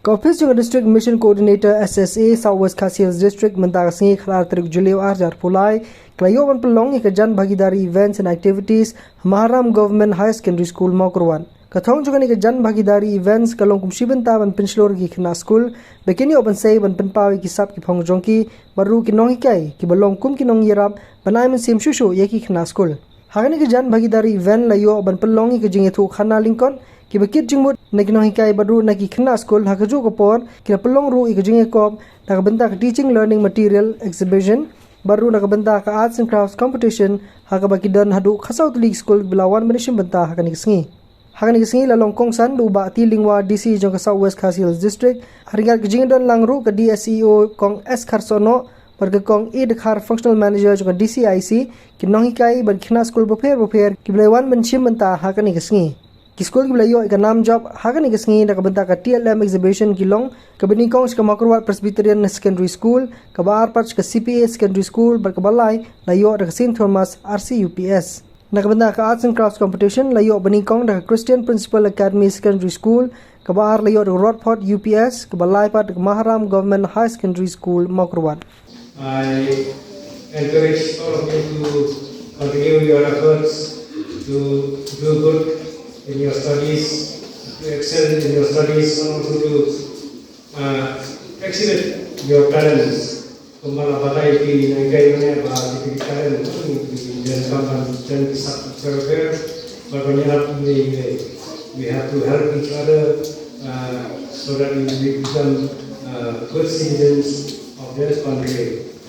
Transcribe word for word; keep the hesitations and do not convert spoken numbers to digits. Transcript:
Ka ophis jong ka District Mission Coordinator S S A South West Khasi Hills District mynta ka sngi khatar tarik July ar hajar arphew lai ka la ïoh ban pynlong ïa ka Jan Bhagidari Events and Activities ha Maharam Government Higher Secondary School Mawkyrwat. Ka thong jong kane ka Jan Bhagidari Events ka long kum shi bynta ban pynshlur ïa ki khynnah skul ba kin ïoh ban sei ban pynpaw ïa ki sap ki phong jong ki bad ruh ki nonghikai kiba long kum ki nongïarap ban ai mynsiem shuh shuh ïa ki khynnah skul. Ha kane ka Jan Bhagidari Event la ïoh ban pynlong ïa ka jingïathuh khana lyngkot kiba kit jingmut na ki nonghikai bad ruh na ki khynnah skul. Ha kajuh ka por ki la pynlong ruh ïa ka jingïakop na ka bynta ka Teaching Learning Material Exhibition bad ruh na ka bynta ka Arts and Crafts Competition ha kaba ki don haduh khatsaw tylli ki skul kiba la wan ban ïashim bynta ha kane ka sngi. Ha kane ka sngi la long kongsan da u Bah T Lyngwa, D C jong ka South West Khasi Hills District. Ha ryngkat ka jingdon lang ruh ka D S E O Kong S Kharsohnoh bad ka Kong E Dkhar, Functional Manager jong ka D C I C, ki nonghikai bad ki khynnah skul bapher bapher kiba la wan ban shim bynta ha kane ka sngi. Ki skul kiba la ïoh ïa ka nam jop ha kane ka sngi na ka bynta ka T L M exhibition ki long kaba nyngkong sha ka Mawkyrwat Presbyterian Secondary School, kaba ar pat sha ka C P A Secondary School bad kaba lai la ïoh da ka Saint Thomas R C U P S. Na ka bynta ka Arts and Crafts Competition la ïoh ba nyngkong da ka Christian Principal Academy Secondary School, kaba ar la ïoh da ka Rodford U P S, kaba lai pat da ka Maharam Government High Secondary School Mawkyrwat. I encourage all of you to continue your efforts to do good in your studies, to excel in your studies, and also to uh, exhibit your talents. Kumba la batai ki nonghikai ne ba ki talent ki jan kam ban jan ki sap survey. But when you have to, we have to help each other uh, so that we become uh, good citizens of this country.